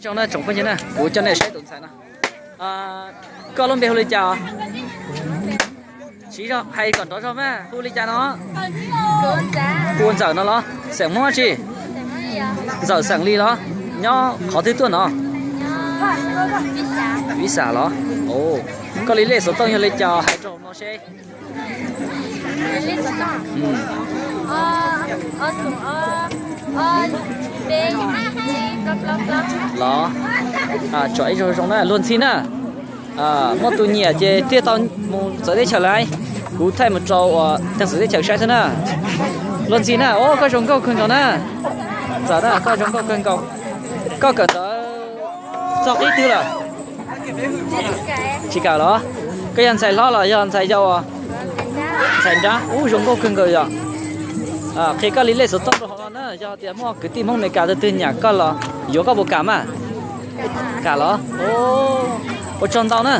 Zoo na tsoom phooj ywg na, kuv coj nej saib tus ntxhais no. Koj lub npe hu li cas? Siv zog hais kom nrov zog mas, hu li cas no? Hu ua Ntxawm no los? Xeem Hmoob tsi? Ntxawm xeem li los? Nyob qhov twg tuaj no? Vib Xas los? Koj li lej xov tooj yog li cas hais rau no seb. Los, tsom ib zaug zoo na, luag ntxhi na. Muaj tus nyiam ces thiaj tau mus txawv teb chaws lawm. Kuv thaij mus rau uas teej txawv teb chaws saib xwb na. Luag ntxhi na, o koj zoo nkauj kawg nkaus na. Txawm na, koj zoo nkauj kawg nkaus. Koj kawm ntawv txog qib twg lawm? Tsis kawm los? Koj yog ntxhais hlob los yog ntxhais yau? Ntxhais nrab. Ub, zoo nkauj kawg nkaus yom. Qhia koj li lej xov tooj rau hauv no na, yog tias muaj kwv tij Hmoob Amelikas tus twg nyiam koj los yuav koj puas kam mas? Kam los? Ua tsaug ntau na.